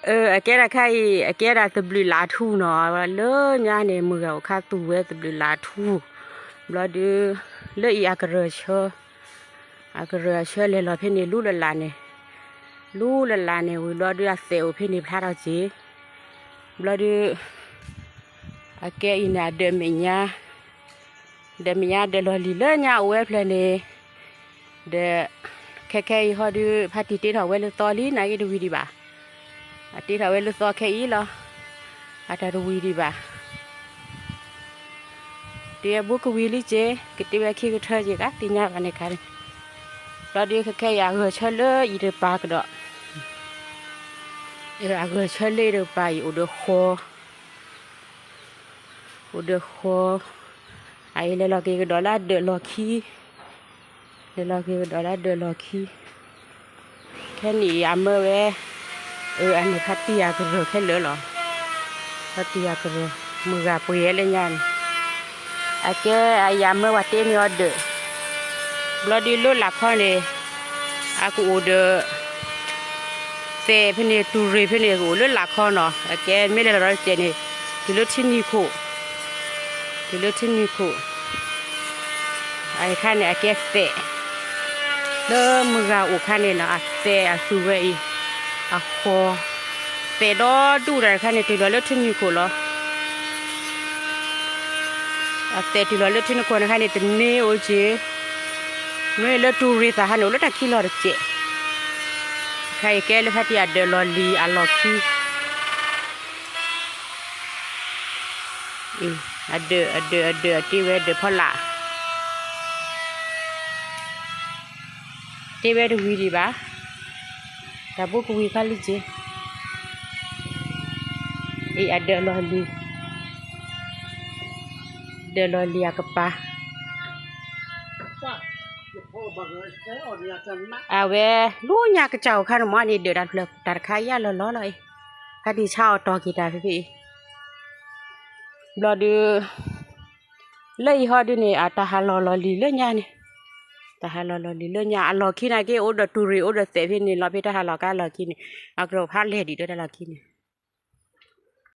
အကဲဒၣ်ခါအံၤ အကဲဒၣ်သဘျုးလါထူနီၤ, လၢညါန့ၣ် မုၢ်ဂၤအိၣ်ခါသူၣ်ဝဲသဘျုးလါထူ, ဘျီဒုး လၢအံၤအကရၢၢ်ဆၢ, အကရၢၢ်အဆၢလဲၤလီၤဖဲန့ၣ် လူလၢ်လၢ်န့ၣ်, လူလၢ်လၢ်န့ၣ်ဝံၤဘျီဒုး အသဲးအိၣ်ဖဲန့ၣ်ဖျါထီၣ်က့ၤ, ဘျီဒုး အကဲအံၤန့ၣ် အဒၢးမဲာ်ညါ, ဒၢးမဲာ်ညါဒၢးလီၢ်လံၤလၢညါအိၣ်ဝဲဖျၢၣ်န့ၣ်, ဒီး ခဲခဲအံၤဟီဒုး ဖါတံၢ်တ့ထီၣ်ဝဲလၢသီလံ နာ်က့တဝံၤဒံးဘၣ်, အတ့ထီၣ်ဝဲလၢသီခဲအံၤလီၤ, အတၢ်တဝံၤဒံးဘၣ် တ့ဝဲဘူးကဝံၤလံက့ၤ, ကတ့ဝဲခံကထၢက့ၤ ကသ့ၣ်ညါဘၣ်န့ၣ်ခါန့ၣ်, ဘျီဒုးခဲခဲအံၤ အဂၢၢ်ဆၢလၢအံၤတကပၤကဒီး, အဂၢၢ်ဆၢလၢအံၤတကပၤအံၤ အိၣ်ဒီးဃီ, အိၣ်ဒီးဃီ, အအံၤလဲၤလီၤက့ၤကဒီးလၢအဒၢးလီၢ်ခံ, လဲၤလီၤက့ၤကဒီးလၢအဒၢးလီၢ်ခံ ခဲနံၣ်အံၤအမၢဝဲ, အၢ အန့ၣ်ဖါတံၢ်အကရၢၢ်ခဲလၢာ်လီၤ, ဖါတံၢ်အကရၢၢ်, မုၢ်ဂၤပှ့ၤဝဲလၢညါန့ၣ်, အကဲအံၤအမၢဝဲတ့န့ၢ်အီၤဒၢး, ဘျီဒုးလၢလၢ်ခီန့ၣ်, အကအိၣ်ဒီး သဲးဖဲန့ၣ် တူၢ်ရ့ၣ်ဖဲန့ၣ် ကအိၣ်လၢလၢ်ခီနီၤ, အကဲမ့ၢ်လဲၤလီၤဒီးတစဲးန့ၣ်, တုၤလၢထံနံၤခိၣ်, တုၤလၢထံနံၤခိၣ် အခါန့ၣ် အကဲသဲး, လၢမုၢ်ဂၤအိၣ်ခါန့ၣ်နီၤ အသဲးအသူၣ်ဝဲအံၤ, အဃီ, သဲးဒီဒူၣ်တၢ်တခါန့ၣ် တုၤလီၤလၢထံနံၤခိၣ်လီၤ, အသဲးတုၤလီၤလၢထံနံၤခိၣ်န့ၣ်ခါန့ၣ် တန့ၢ်အိၣ်က့ၤ, မ့ၢ်လၢတူၢ်ရ့ၣ်သးခါန့ၣ် အိၣ်လၢတၢ်ခံလီၤတစဲး, ခါအံၤကဲလၢဖါတံၢ်အဒၢးလီၢ်လံၤအလီၢ်ခံ အဒၢး အဒၢး အဒၢး အတ့ဝဲဒၢးဖီလာ်, တ့ဝဲတဝံၤဒံးဘၣ်, တၢ်ဘိကဝံၤဖးလံက့ၤ, အံၤအဒၢးလီၢ်လံၤ, ဒၢးလီၢ်လံၤအကပၤ အဝဲ လူညါကစၢ်အိၣ်ခါန့ၣ်မ့ၢ်န့ၣ် ဒၢးတၢ်တဖျၢၣ်တၢ်တခါယါလီၤလီၤလီၤအံၤ, ဖါတံၢ်ဆါအီၤတီၢ်က့ၤတၢ်ဖဲဖဲအံၤ, ဘျီဒုး လၢအံၤဟီဒုးန့ၣ် အတၢ်ဟးလီၤလီၢ်လံၤလၢညါန့ၣ်, တၢ်ဟးလီၤလီၢ်လံၤလၢညါ အလီၢ်ခံနာ်က့ အိၣ်ဒီးတူၢ်ရ့ၣ် အိၣ်ဒီးသဲးဖဲန့ၣ်လီၤ ဖဲတၢ်ဟးလီၤကါလီၢ်ခံန့ၣ်, အကရၢၢ်ဖးလဲၢ်ဒံးဒီးတၢ်လီၢ်ခံန့ၣ်